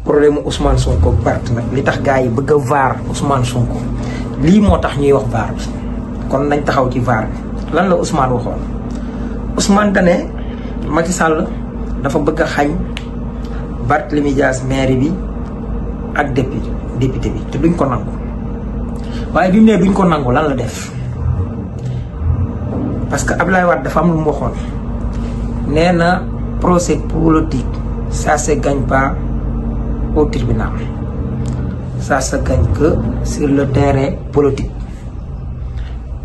problème mu Ousmane Sonko Barth nag li tax gars yi bëgg a vaar Ousmane Sonko lii moo tax ñuy wax vaar bi kon nañ taxaw ci vaar bi lan la Ousmane waxoon. Ousmane dane Macky Sall dafa bëgg a xañ Barthélémy Dias maire bi ak député bi te duñ ko nangu waaye bi mu nee duñ ko nangu lan la def parce que Abdoulaye Wade dafa am lu mu waxoon nee na procès politique ça se gagne pas au tribunal ça se gagne que sur le terrain politique.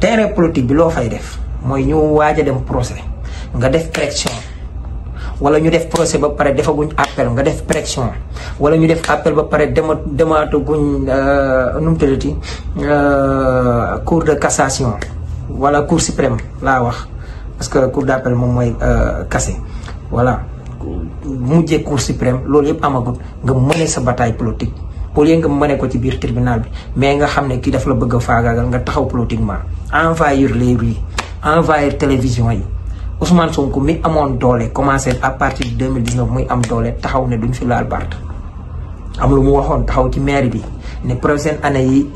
Terrain politique bi loo fay def mooy ñu waaj a dem procès nga def pression wala ñu def procès ba pare defaguñ appel nga def pression wala ñu def appel ba pare demaataguñ nu mu tuddati cour de cassation wala cour suprême laa wax parce que cour d'appel moom mooy cassé voilà mujjee cour suprême loolu yëpp amagut nga mëne sa bataille politique au lieu nga mëne ko ci biir tribunal bi mais nga xam ne kii daf la bëgg a faagaagal nga taxaw politiquement envahir les rues envahir télévision yi. Ousmane Sonko mi amoon doole commencé à partir de 2019 muy am doole taxaw ne duñ fi laal Barth am lu mu waxoon taxaw ci maire bi ne prochaine année yi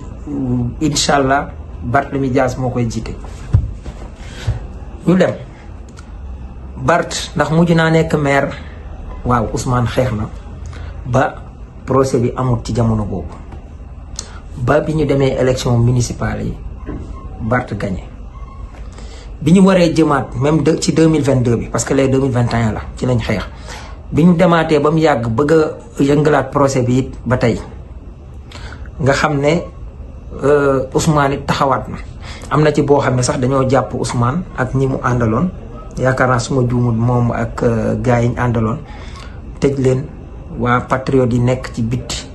incha allah Barthélémy Dias moo koy jiite. ñu dem Barth ndax mujj naa nekk maire waaw Ousmane xeex na ba procès bi amul ci jamono boobu ba bi ñu demee élection municipale yi Barth gagné. bi ñu waree jëmaat même ci 2022 bi parce que les 2021 la ci lañ xeex bi ñu demaatee ba mu yàgg bëgg a yëngalaat procès bi it ba tey nga xam ne Ousmane it taxawaat na am na ci boo xam ne sax dañoo jàpp Ousmane ak ñi mu àndaloon yaakaar naa suma juumut moom ak gars yi ñu àndaloon tëj leen waa patriote yi nekk ci bitti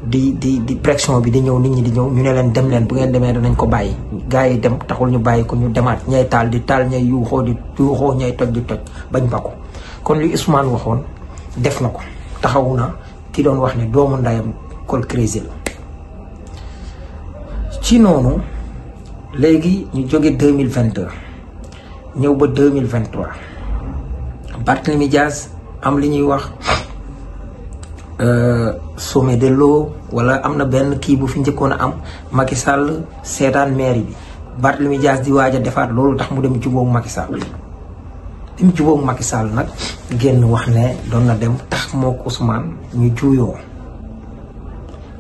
di pression bi di ñëw nit ñi di ñëw ñu ne leen dem leen bu ngeen demee danañ ko bàyyi gars yi dem taxul ñu bàyyi ko ñu demaat ñay taal di taal ñay yuuxoo di yuuxoo ñay toj di toj bañ ba ko kon li Ousmane waxoon def na ko taxawu na ki doon wax ne doomu ndayam col crazy la ci noonu léegi ñu jóge 2022 ñëw ba 2023 Barthélémy Dias am li ñuy wax sommet de l'eau wala am na benn kii bu fi njëkkoon a am Macky Sall seetaan mairie bi Barthélémy Dias di waaj a defaat loolu tax mu dem jubóog Macky Sall bi mu jubóog Macky Sall nag génn wax ne doon na dem tax moo ko Ousmane ñu juuyoo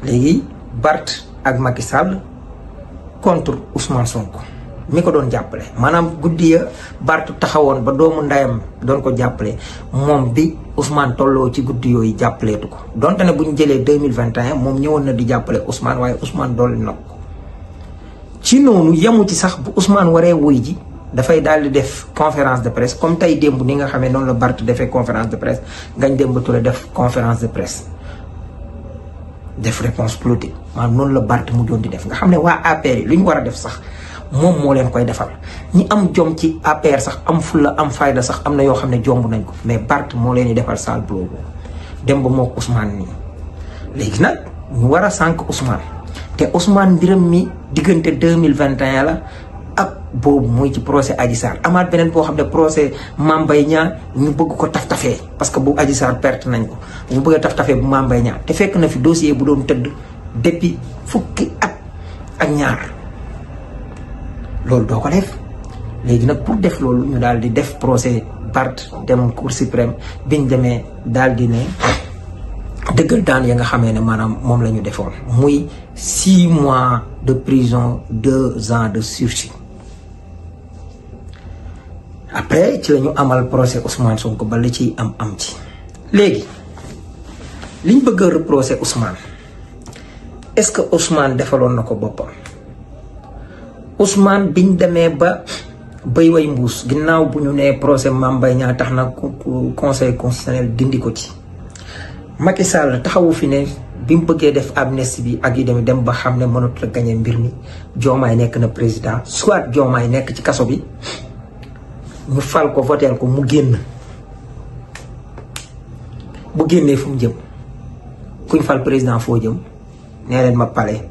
léegi Barth ak Macky Sall contre Ousmane Sonko mi ko doon jàppale maanaam guddi ya Barth taxawoon ba doomu ndayam doon ko jàppale moom bi Ousmane tolloo ci guddi yooyu jàppaleetu ko donte ne bu ñu jëlee 2021 moom ñëwoon na di jàppale Ousmane waaye Ousmane dolli na ko ci noonu yemu ci sax bu Ousmane waree wuy ji dafay daal di def conférence de presse comme tey démb ni nga xamee noonu la Barth defee conférence de presse Ngagne Demba Touré def conférence de presse def réponse politique maanaam noonu la Barth mu doon di def nga xam ne waa APR yi lu ñu war a def sax moom moo leen koy defal ñi am jom ci APR sax am fulla am fayda sax am na yoo xam ne jomb nañ ko mais Barth moo leen di defal sale boulot dem ba moo Ousmane nii léegi nag ñu war a sànq Ousmane te Ousmane mbiram mi diggante 2021 la ak boobu muy ci procès Adji Sarr amaat beneen boo xam ne procès Mame Mbaye Niang ñu bëgg ko taf-tafee parce que bu Adji Sarr perte nañ ko ñu bëgg a taf-tafee bu Mame Mbaye Niang te fekk na fi dossier bu doon tëdd depuis fukki at ak ñaar loolu doo ko def léegi nag pour def loolu ñu daal di def procès Barth dem cour suprême biñ demee daal di ne dëggal daan ya nga xamee ne maanaam moom la ñu defoon muy 6 mois de prison 2 ans de sursis après ci la ñu amal procès Ousmane Sonko ba li ciy am ci léegi liñ bëgg a reprocher Ousmane est-ce que Ousmane defaloon na ko boppam Ousmane biñ demee ba bay way mbuus ginnaaw bu ñu nee procès Mame Mbaye Niang tax na conseil constitutionnel dindi ko ci Macky Sall taxawu fi ne bi mu bëggee def amnistie bi ak yu dem ba xam ne mënut la gagné mbir mi Diomaye nekk na président soit Diomaye nekk ci kaso bi ñu fal ko voteel ko mu génn bu génnee fu mu jëm kuñ fal président foo jëm nee leen ma palais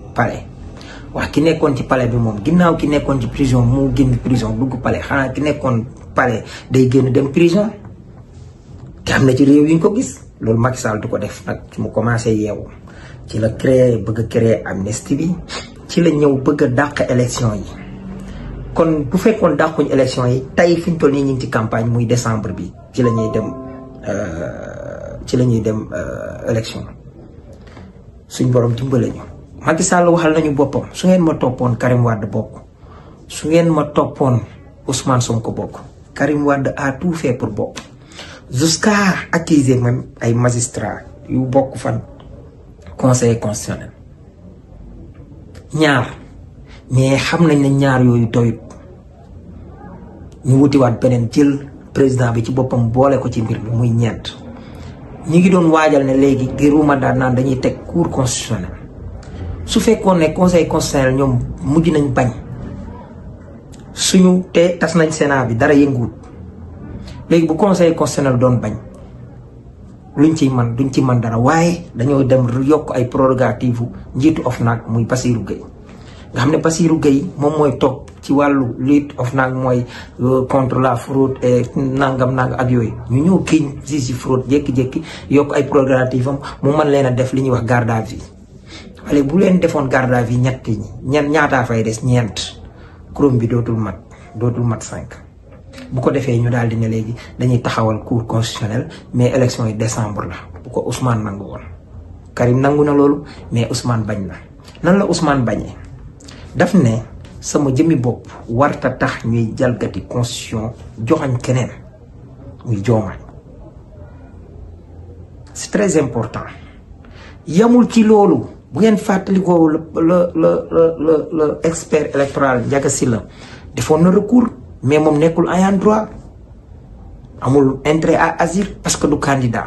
wax ki nekkoon ci palais bi moom ginnaaw ki nekkoon ci prison moo génn prison dugg palais xanaa ki nekkoon palais day génn dem prison te am na ci réew yi ñu ko gis loolu Macky Sall du ko def nag mu commencé yeewu ci la bëgg a créer amnistie bi ci la ñëw bëgg a dàq élection yi. kon bu fekkoon dàquñ élection yi tey fi ñu toll nii ñu ngi ci campagne muy décembre bi ci la ñuy dem élection suñ borom dimbale ñu. Macky Sall waxal nañu boppam su ngeen ma toppoon Karim Wade bokk su ngeen ma toppoon Ousmane Sonko bokk. Karim Wade a tout fait pour bokk jusqu'à accuser même ay magistrats yu bokk fan conseil constitutionnel ñaar mais xam nañ ne ñaar yooyu doyut ñu wutiwaat beneen jël président bi ci boppam boole ko ci mbir mi muy ñeent. ñi ngi doon waajal ne léegi gëruma daan naan dañuy teg cour constitutionnel su fekkoon ne conseil constitutionnel ñoom mujj nañ bañ suñu te tas nañ Sénat bi dara yënguwut léegi bu conseil constitutionnel doon bañ duñ ci man dara waaye dañoo dem yokk ay prérogative njiitu OFNAC muy Bassirou Gueye nga xam ne Bassirou Gueye moom mooy topp ci wàllu lutte OFNAC mooy contre la fraude et nangam ak yooyu ñu ñëw kiiñ si fraude jékki-jékki yokk ay prérogative am mu mën leen a def li ñuy wax garde à vue wala bu leen defoon garde à vue ñaataa fay des ñeent kuréel bi dootul mat 5 bu ko defee ñu daal di ne léegi dañuy taxawal cour constitutionnel mais élection yi décembre la bu ko Ousmane nangu woon. Karim nangu na loolu mais Ousmane bañ na nan la Ousmane bañee daf ne sama jëmmi bopp warta tax ñuy jalgati constitution joxañ keneen muy Diomaye. C'est très important yamul ci loolu. bu ngeen fàttalikoo le expert électoral Ndiaga Sylla defoon na recours mais moom nekkul ayant droit amul intérêt à agir parce que du candidat.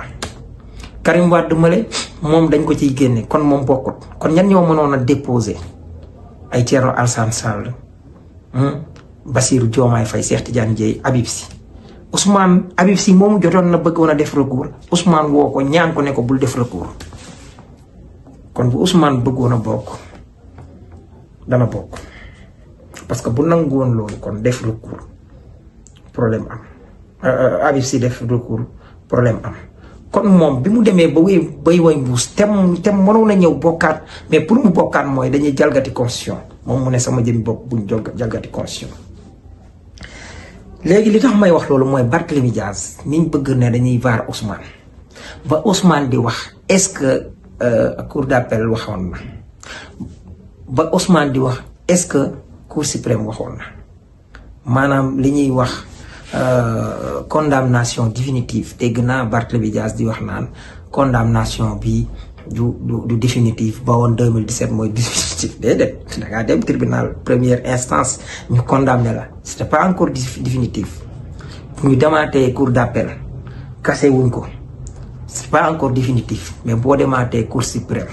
Karim Wade male moom dañ ko ciy génne kon moom bokkut kon ñan ñoo mënoon a déposer ay Thierno Alassane Sall Bassirou Diomaye Faye Cheikh Tidiane Dièye Habib Sy Habib Sy moomu jotoon na bëggoon a def recours Ousmane woo ko ñaan ko ne ko bul def recours. kon bu Ousmane bëggoon a bokk dana bokk parce que bu nangu woon loolu kon def recours problème am Habib Sy def recours problème am kon moom bi mu demee ba bay way mbuus tem mënoon a ñëw bokkaat mais pour mu bokkaat mooy dañuy jalgati constitution moom mu ne sama jëmi bopp buñ jalgati constitution. léegi li tax may wax loolu mooy Barthélémy Dias niñ bëgg ne dañuy vaar Ousmane ba Ousmane di wax est-ce que cour d'appel waxoon na ba Ousmane di wax est-ce que cour suprême waxoon na maanaam li ñuy wax condamnation définitive dégg naa Barthélémy Dias di wax naan condamnation bi du définitive ba woon 2017 mooy définitive déedéet da ngaa dem tribunal première instance ñu condamné la c'était pas encore définitif bu ñu demaatee cour d'appel kase wuñ ko c'est pas encore définitif mais boo demaatee cour suprême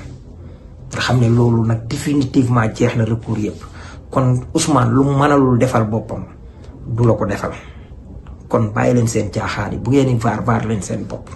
nga xam ne loolu nag définitivement jeex na recours yëpp kon Ousmane lu mënalul defal boppam du la ko defal kon bàyyi leen seen caaxaan yi bu ngeen di vaar leen seen bopp.